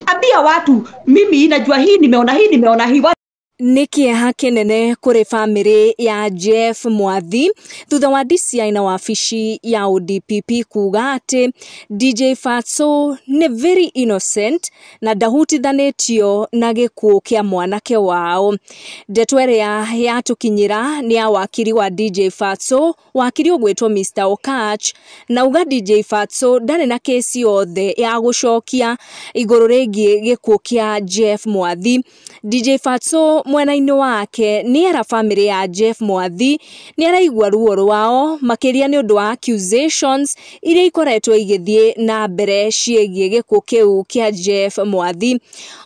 Ambia watu, mimi najua hii, nimeona hii, nimeona hii. Nĩ kĩeha kĩnene kũrĩ bamĩrĩ ya Jeff Mwathi thutha wa DCI na wabici ya ODPP kuga atĩ DJ Fatxo nĩ very innocent na ndahutithanĩtio na gĩkuũ kĩa mwanake wao. Ndeto ĩrĩa yatũkinyĩra nĩ ya wakiri wa DJ Fatxo, wakiri ũgwĩtwo Mr Okatch, na uga DJ Fatxo ndarĩ na kesi yothe ya gũcokia igũrũ rĩgiĩ gĩkuũ kĩa Jeff Mwathi. DJ Fatxo mwena-inĩ wake nĩ era bamĩrĩ ya Jeff Mwathi nĩ araigua ruo rwao makĩria nĩ ũndũ wa accusations iria ikoretwo igĩthiĩ na mbere ciĩgiĩ gĩkuũ kĩu kĩa Jeff Mwathi.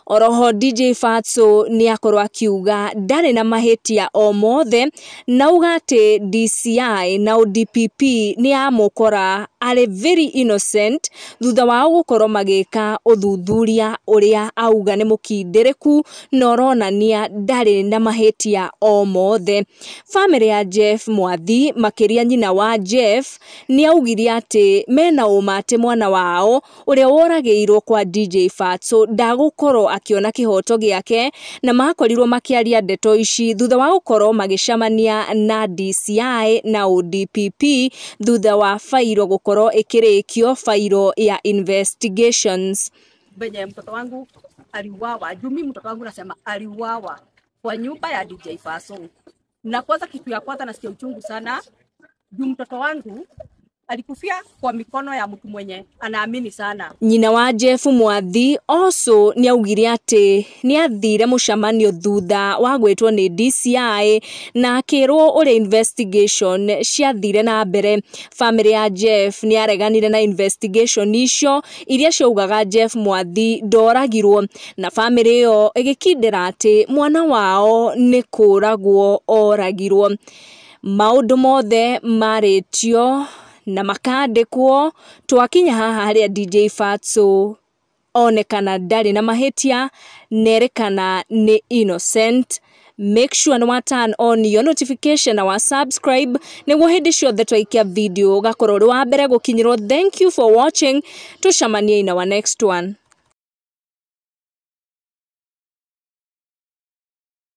Oroho DJ Fatxo nĩ akorwo akiuga ndarĩ na mahĩtia o mothe na uga atĩ DCI na ODPP nĩ yamũkora arĩ very innocent thutha wao gũkorwo magĩka ũthuthuria ũrĩa auga nĩ mũkindĩrĩku na ũronania ndarĩ na mahĩtia o mothe. Bamĩrĩ ya Jeff Mwathi makĩria nyina wa Jeff nĩ augire atĩ mena ũma atĩ mwana wao ũrĩa woragĩirwo kwa DJ Fatxo ndagũkorwo akĩona kĩhoto gĩake, na makorirwo makĩaria ndeto ici thutha wa gũkorwo magĩcemania na DCI na ODPP thutha wa fairo gũkorwo ĩkĩrĩkio, fairo ya investigations. Venye mtoto wangu aliuawa, juu mimi mtoto wangu nasema aliuawa kwa nyumba ya DJ Fatxo. Na kwanza kitu ya kwanza nasikia uchungu sana juu mtoto wangu alikufia kwa mikono ya mtu mwenye anaamini sana. Nyina wa Jeff Mwathi also nĩ augire atĩ nĩ athire mũcemanio thutha wa gwĩtwo nĩ DCI na akĩrwo ũrĩa investigation ciathire na mbere. Bamĩrĩ ya Jeff nĩ areganire na investigation icio iria ciaugaga Jeff Mwathi ndoragirwo, na bamĩrĩ ĩyo ĩgĩkindĩra atĩ mwana wao nĩ kũragwo oragirwo. Maũndũ mothe marĩtio na makandĩkwo twakinya haha harĩa DJ Fatxo onekana ndarĩ na mahĩtia nerekana nĩ innocent. Make sure nĩ wa turn on your notification na wa subscribe nĩguo hĩndĩ ciothe twaikia video ũgakorwo ũrĩ wa mbere gũkinyĩrwo. Thank you for watching, tucemanie in our next one.